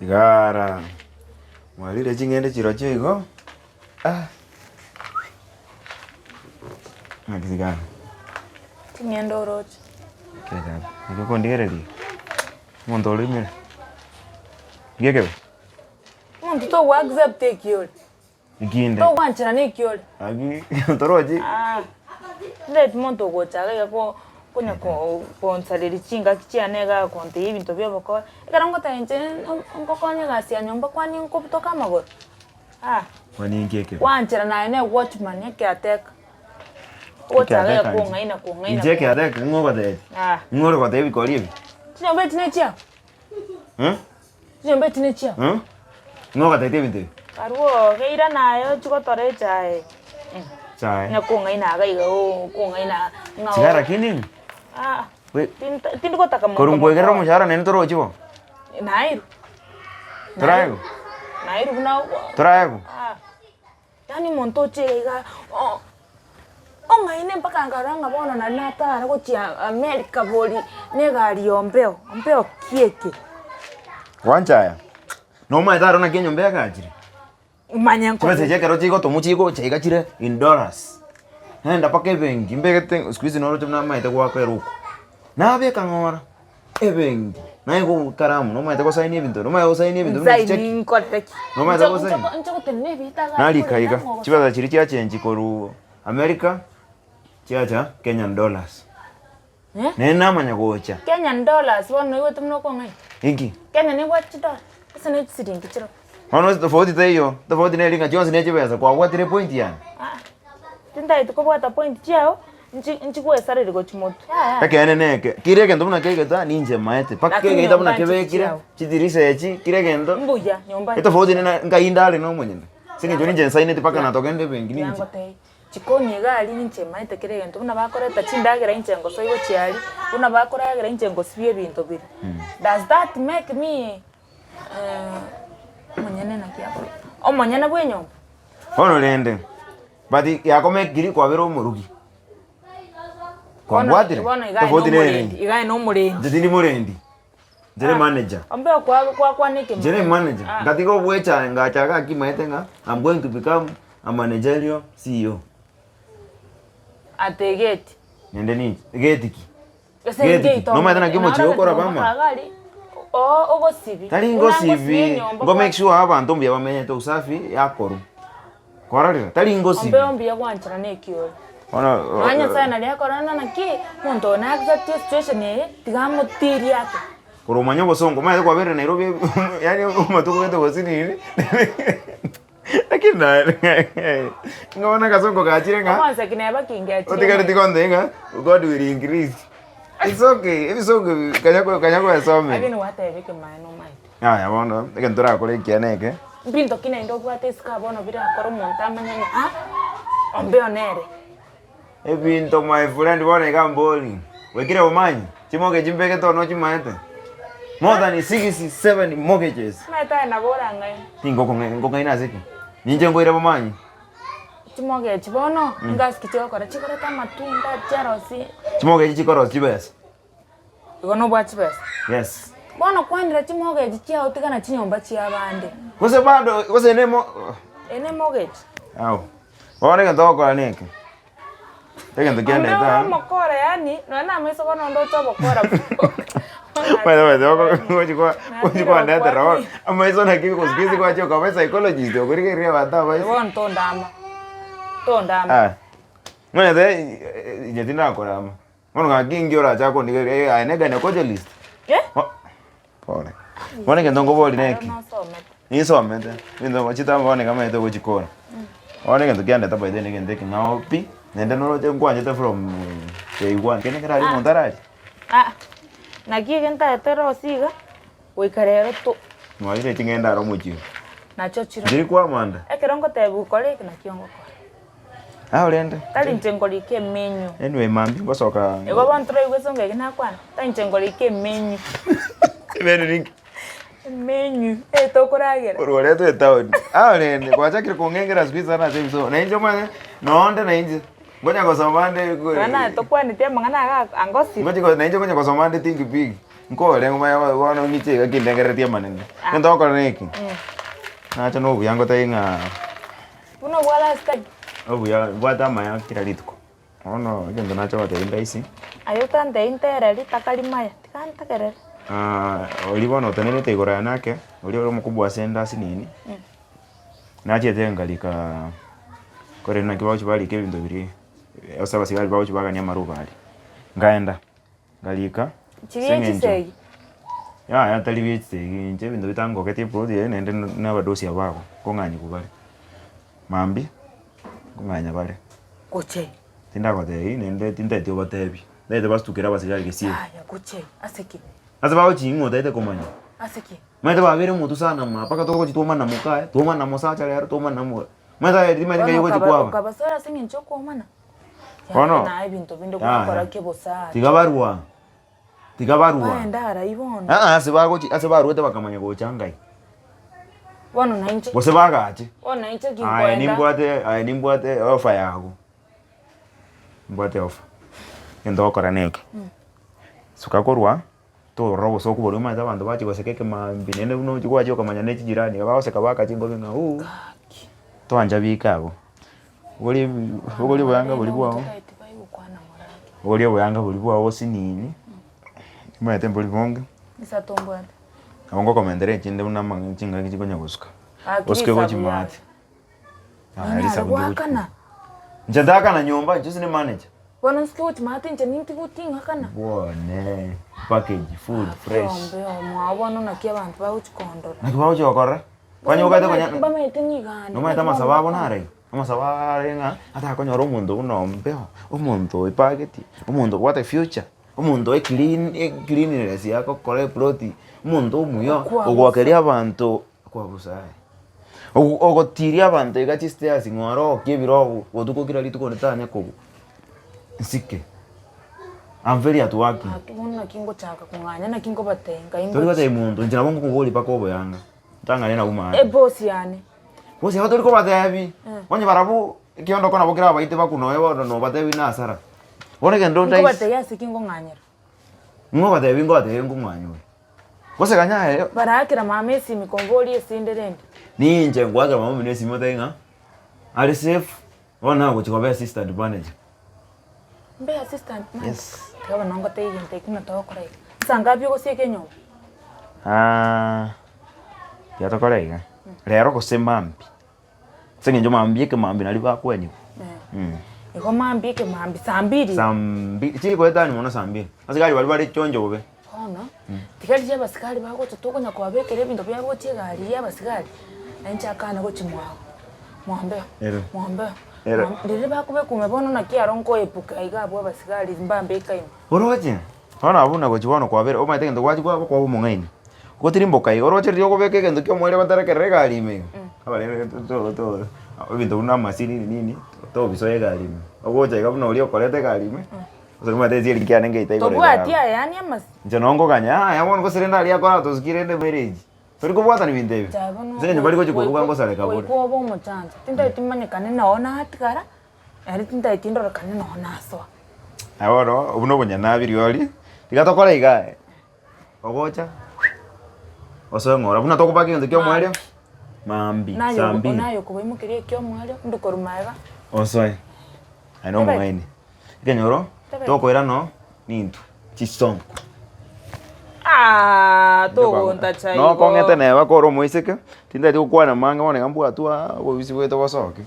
Igara, mwarire ching'ende chirochio igo, ah. Ng'aki sigara. Ching'ende oroche. Kegara, naki okondigereria, omonto orimire, nki ekebe? Omonto togo accept eki ore. Ekinde. Togwanchera neki ore. Aki torochi. Ah, ndeti monto ogocha iga iga ko konya ko konsareria chingaki chiane iga agontebia ebinto bia obokora, ekero ngoteba inche ngokonye egasi ya nyomba kwani nkobutoka amagoro, ah. Kwani inki ekebe? Gwanchera naye na ewatchman ekeateka, ogocha iga Ekeateka inche. kong'aina kong'aina Inche ekeateka ng'o ogotebia? Ah. Ng'o ore gotebia ebikori ebi? Chinyomba echi ne chiao? Chinyomba echi nechiao. Eh? Ng'o ogatete ebinto ebi? Barwo geira naye ochie gotora echae. Chae. Onye kong'aina iga iga oo kong'aina ng'a Tiga lakini. Ah, We- tinta tindi gotaka monto Korwa nkoegerera mokoro. omoshahara naende torochi bo? Nairwe. Toraegwe? Nairwe buna Toraegwe? Ah. Yaani omonto oche iga iga o- ong'aine mpaka nkarora ng'a bono nari natara gochia America bori na egari ya ombeo, ombeo ki eke? Gwancha aya, nomanyete aro naki enyomba egachire? Manye nko- Chibesa echi ekero chigotomwa chigocha iga chire in dollars, nagenda mpaka ebenki mbegete siku hizi noroche buna amaete goaka eruku, nabeka ng'ora. Ebenki, naye gokaramu nomanyete gosaini ebinto, nomanyete gosaini ebinto buna Nsaini chicheki. nkorete ki? Nomanyete Nche- gosaini? nche- nche gotenena ebita iga Narika iga, ng'o chibesa chiria chiachengi korwa America, chiacha Kenyan dollars. Eh? Naende namanya gocha, Kenyan dollars bono oigwete buna okong'aina? inki? Kenya nebwate chidola, gose ne chisiringi chiroo. Bono tofauti teiyo, tofauti neri ng'a chionsi ne chibesa kwabwatire epoint yane. Aa, tintageti kobwata point chiago, nchi nchigwesareria gochia motwe, yaya. Ekeene neke, kera egento buna keigeta ninche maete, mpaka Lakini kegeita buna nyomba nchichi kebekire, chiao. chidirisa echi, kera egento, Mbuya, nyomba nchichi etofauti chiao. nene nkai ndare na omonyene, ase eng'encho ninche nsaineti mpaka natogenda ebenki Tiga ninche. ngotebie, chikoni iga aria ninche maete kera egento, buna bakoreta chindagera inche ngosoi gochia aria, buna bakoragera inche ngosibia ebinto biria. Does that make me omonyene naki akorokwa? Omonyene bwa enyomba? Bono rende, but yakomekiri kwabera omorugi. Kwambwatire? Bono iga aye Tofauti nere. nomorendi, iga aye nomorendi. Inche tindi morendi, inche ne manager. Ombe okwa kwakwana Inche ne ekemama. manager. Ah. Ngatiga obwechae ngacha gaki maete ng'a I'm going to become a managerial CEO. Ate egeti. Naende ninche, egeti ki? Gose Geti inche ki? ito Nomanyete naki omochie narora okoraba nyomba ama? kaga aria, oo ogosibi. Tari Buna ngosibi ngosibi, enyomba ngo kwa- make sure abanto mbuya bamenyete usafi yakorwa. Kwarorire? Tari ngosibi. Ombeo mbuya gwanchera na ekiore. Bono Nonya Nyasaye naria akorora naki, omonto oyo na accept esituation eye, tiga amotirie ake. Korwa omanye obosongo, omanyete kwaberire Nairobi yaani amatuko gete gose nini, lakini naye ng'a bono akasongo gachire ng'a Omonseki neba kingechire otigareti gontebia ng'a God will increase. It's okay, ebisongo ebi kanya kanya koesomera. Lakini gwateba ekemaene omaete. Yaya bono, egento torakore ekiya neke. Mbinto ki naende obwate isiko abwo bono birakore omonto amanye ng'a ah, ombeo nere. Ebinto my friend bono iga mbori, goikire bomanyi, chimortgage mbegete one ochimaete, more than six, seven mortgages. Omanyete aye nabo orang'aine. Tingokong'aina, nkong'aina ase ki? Ninche nkoira bomanyi. Chimortgage bono, ngasi ki chigokora, chikoreta amatunda, chiarosia. Chimortgage chikorosia chibesa. Igo nobwate chibesa. Yes. Bono kwanera chimortgage chiao tigana chinyomba chiabande. Gose bado gose nemo Eye ne mortgage. Ao. Bono egento ogokora neke. Egento kiandete Onde aa. ore omokora yaani nonya na amaiso bono onde oche obokora Gochi kwa gochi kwandetera bono amaiso naki siku hizi gwachia okaba epsychologist okorigereria abanto abaiso. Bono tondama. Tondama. Ah. Omanyete inche tindakorama. Bono gaki inki orache kondigereria eh aye ne gynecologist? Eh? Pole. Bono egento nkoboria Aro neki, nosomete. ninsomete, ebinto chitambe bono iga maete gochikora. Bono egento kiandeta by the way na egento ekeng'ao pi, naende noroche nkwanchete from day one, kende keraria omonto ararie. Ah, naki egento aye torosie iga, goika rero to. Mwarire ching'ende aro omochie. Nachio chire. Nchiri kwamanda. Ekero ngotebiwa kora eke nakio ngokora. Ao rende. Tari inche nkorika emenyu. Anyway mambia ngosoka. Igo bono toraigwe esonga eke nakwana, tari inche nkorika emenyu. Emenu ninki? Emenyu, eye tokoragera. Korwa oretwe etown. Ao rende gwachakire kong'engera siku hizi sana ase ebisomo. Na inche omanye, nonde na inche, ngonya gosoma nde Nonya naye tokwaneti amang'ana iga angosire. Ngochi na inche ngonya gosoma nde think big. Nkore ng'omanye bono ng'iche iga kindengereretie amanene. Egento ogokora neki, nacha na obuya ngotebi ng'a Buna obwa last time. obuya mbwate amaya kera rituko. Bono egento nacha gotebia ndaisi. Aye otantebie ntereri takari maya, tiga ntegerere. Oria bono otenenete igoro yane ake, oria ore omokubwa ase ende asinini, nachiete nkarika korende naki bagochi barika ebinto biria, ase abasigari bagochi bagania amaruba aria. Nkaenda, nkarika ase Chiria eng'encho chisegi. yaya tari bia chisegi inche ebinto bitangoketie eplot eye naende na abadosi aba ago, nkong'anyigwa bare. Mambia, nkong'anya bare. Gochia. Tindagotebi naende tintageti obatebi, ntagete basutukere abasigari gesieri. Yaya gochia ase ki? Ase bagochia ng'o otagete komanya? Ase ki? Omanyete babeire omotu sana maa mpaka togochia twomana mokaye, twomana mosacha rero, twomana mo omanyete aye timanyeti ngai Bono ogochia okaba kwaba. okabasora ase eng'encho okoomana? Bono, Yaya naye ebinto binde gwakora yaya, ki bosa tiga barwa, tiga barwa. Baende arai bono. Aa ase bagochi ase barwete bakamanya gocha ngai. Bono nainche. Gose bagache. Bono nainche Aye ginkoenda. nimbwate aye nimbwate offer yago. Nimbwate offer. Egento ogokora neke, suka korwa, torora obosoku boria omanyete abanto bachia goseka ekemaambia naende buna ochi gwachia okamanya ne chijirani iga bagoseka baka chinkobi ng'a ooh, toancha biike abwo. Bogoria bogoria oboyanga boria bwao, bogoria oboyanga boria bwao osinini, omanyete mbori bonge. Nabo ngokomentera echinde buna amang'ana chingaki chikonya gosuka, osuke gochia maate. Aya risabu Ninyare ndigochi goakana. Inche ntakana nyomba, inche ase ne manager. Bono nsuke gochia maate inche ninki goting'akana. Bwone, package full fresh. Ombe omwao bono naki abanto bagochi kondora. Naki bagochi gokorora? Kwani obwate konya Mbamaete nigande. Nomanyete amasabo abo nare iga? Amasabo are ng'a atakonyora omonto buna ombeo, omonto oepagetie, omonto obwate future. Omonto e clean cleanliness agokora eploti, omonto omuya ogoakeria abanto kwabusa aye. Ogotiria abanto iga chistairs ng'a orokie ebirogo botuko kera rituko onde tanya kogwa, nsike. I'm very at working. Gaki bono naki ngochaka kong'anya naki nkobatebia nkai Tori ngochia. gotebia monto inche nabo ngokoboria mpaka oboyanga, ntang'ane nabwo maate. Ebosi yane. Gose igo tori kobatebi, onye barabwo ekiondoko nabo kerabaite bakwe nonya bono nobatebi na hasara. Bono egento ntaisi. Nkobatebia ase ki nkong'anyera? Ng'o obatebi ngobatebi nkong'anya oyo. Gose ganya aye. Baraakera mama esimi komboria esinde rende. Ninche ngoakera mama omino esimi otebi ng'a are safe, bono nagochia koba assistant manager. Mbe assistant manager? Yes. Tiga bono ngotebie egento ekio ng'a togokora iga. Nsa ngapi ogosieka enyomba? Tiga tokore iga, rero gose mambia, ase eng'encho mambia ekemambia nario bakwenigwa. Igo mambia ekemambia, saa mbiri? Saa mbiri, chiri goetania mono saa mbiri, asigari baria bare chonjo bobe. Bono, tiga riria abasigari bagocha tokonya kobabekera ebinto biabo gochia egari ya abasigari, naye inche akane gochia mwabo, mwombeo, Ere. mwombeo, Ere. riria bakobeka ime bono naki aro nkoepuka iga abwo abasigari mbambeka ime. Oroche? Bono abwo buna gochia bono kwabera omanyete egento gwachia kwaba kwaba omong'aini. Gotirimboka iga oroche riria okobeka egento kia omoerio ogoterekerera egari ime iga, abarebe to to to ebinto buna amasini nini tobisoa egari ime. Ogocha iga buna oria okoreta egari ime, gose omanyete ense eri nkiane ngeita igoro iga Tobwati yabo. aya yaani amasi. Inche noo nkoganya yaya bono gose rende aria akora tosikire rende marriage. Tori kobwatana ebinto ebi. Inche bono Ase eng'encho mbari gochia koruga ngosareka bore. Goika obe omochancha, tintageti manyekane noo natigara. Naende tintageti ndorokane nonya nasoa. Na bono obwo nobonyanabi rirorio, tiga tokore iga aye, ogocha osoe ng'ora buna tokobaka egento kia omoerio, maambia Naye saa mbiri. naye okobaimokeria ekiomwaria, onde korwa magega. Osoe, aye na omong'aini. Ekenyoro, tokoira no nintwe, chisonko. Aah togontacha igo. Nokong'ete neba kore omoiseke, tintageti gokwana mange bono iga mbwatwa obobisi bwaito bosoke.